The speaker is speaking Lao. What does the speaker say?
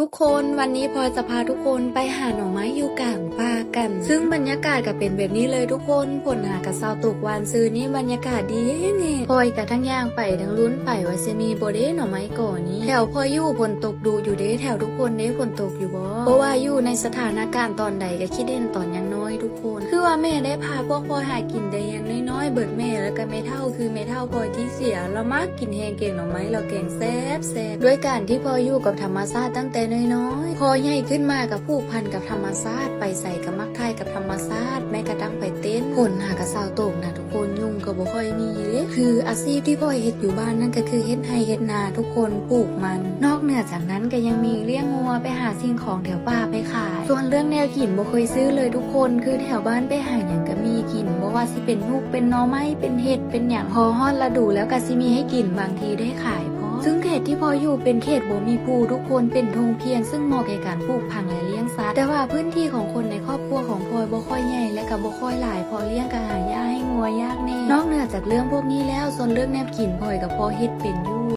ທຸກຄົນ ວັນນີ້ພອຍຈະພາທຸກຄົນໄປຫາໜໍ່ໄມ້ຢູ່ກາງປ່າກັນ ຊຶ່ງບັນຍາກາດກໍເປັນແບບນີ້ເລີຍທຸກຄົນ ຝົນຫາກະເຊົາຕົກວານຊືນນີ້ ບັນຍາກາດດີແຮງ. ພອຍກະທັງຍ່າງໄປທັງລຸ້ນໄປວ່າຊິມີບໍ່ເດ້ໜໍ່ໄມ້ກໍນີ້. ແຖວພອຍຢູ່ຝົນຕົກດຸຢູ່ເດ້ ແຖວທຸກຄົນເດ້ຝົນຕົກຢູ່ບໍ່? ບໍ່ວ່າຢູ່ໃນສະຖານະການຕອນໃດ ກະຄິດເຫັນຕອນຍັງນ້ອຍທຸກຄົນ. ຄືວ່າແມ່ໄດ້ພາພວກພອຍຫາກິນແຕ່ຍັງນ້ອຍໆ ເບິດແມ່ ແລ້ວກະແມ່ເຖົ້າ ຄືແມ່ເຖົ້າພອຍທີ່ເສຍ ລາວມັກກິນແຮງແກງໜໍ່ໄມ້ ລາວແກງແຊບໆ. ດ້ວຍການທີ່ພອຍຢູ່ກັບທຳມະຊາດຕັ້ງແຕ່ນ້ອຍໆ ພໍໃຫຍ່ຂຶ້ນມາກໍຜູກພັນກັບທຳມະຊາດ ໄປໃສກໍມັກຖ່າຍກັບທຳມະຊາດ ແມ້ກະທັ້ງໄປເຕັ້ນ. ຝົນຫາກະເຊົາຕົກນະທຸກຄົນ ຍຸງກໍບໍ່ຄ່ອຍມີເດ້. ຄືອາຊີບທີ່ພອຍເຮັດຢູ່ບ້ານນັ້ນກໍຄືເຮັດໄຮ່ເຮັດນາທຸກຄົນ ປູກມັນ. ນອກເໜືອຈາກນັ້ນກໍຍັງມີລ້ຽງງົວ ໄປຫາສິ່ງຂອງແຖວປ່າໄປຂາຍ. ສ່ວນເລື່ອງແນວກິນບໍ່ເຄີຍຊື້ເລີຍທຸກຄົນ ຄືແຖວບ້ານໄປຫາຫຍັງກໍມີກິນ ບໍ່ວ່າຊິເປັນໜຸກ ເປັນໜໍ່ໄມ້ ເປັນເຫັດ ເປັນຫຍັງ ພໍຮອດລະດູແລ້ວກໍຊິມີໃຫ້ກິນ ບາງທີໄດ້ຂາຍພ້ອມ. ຊຶ່ງເຂດທີ່ພອຍຢູ່ເປັນເຂດບໍ່ມີພູທຸກຄົນ ເປັນທົ່ງພຽງ ຊຶ່ງເໝາະແກ່ການປູກຜັງ ແລະ ລ້ຽງສັດ. ແຕ່ວ່າພື້ນທີ່ຂອງຄົນໃນຄອບຄົວຂອງພອຍບໍ່ຄ່ອຍໃຫຍ່ ແລະ ກໍບໍ່ຄ່ອຍຫຼາຍ ພໍລ້ຽງກໍຫາຫຍ້າໃຫ້ງົວຍາກແດ່. ນອກເໜືອຈາກເລື່ອງພວກນີ້ແລ້ວ ສ່ວນເລື່ອງແນວກິນພອຍກໍພໍເຮັດເປັນຢູ່.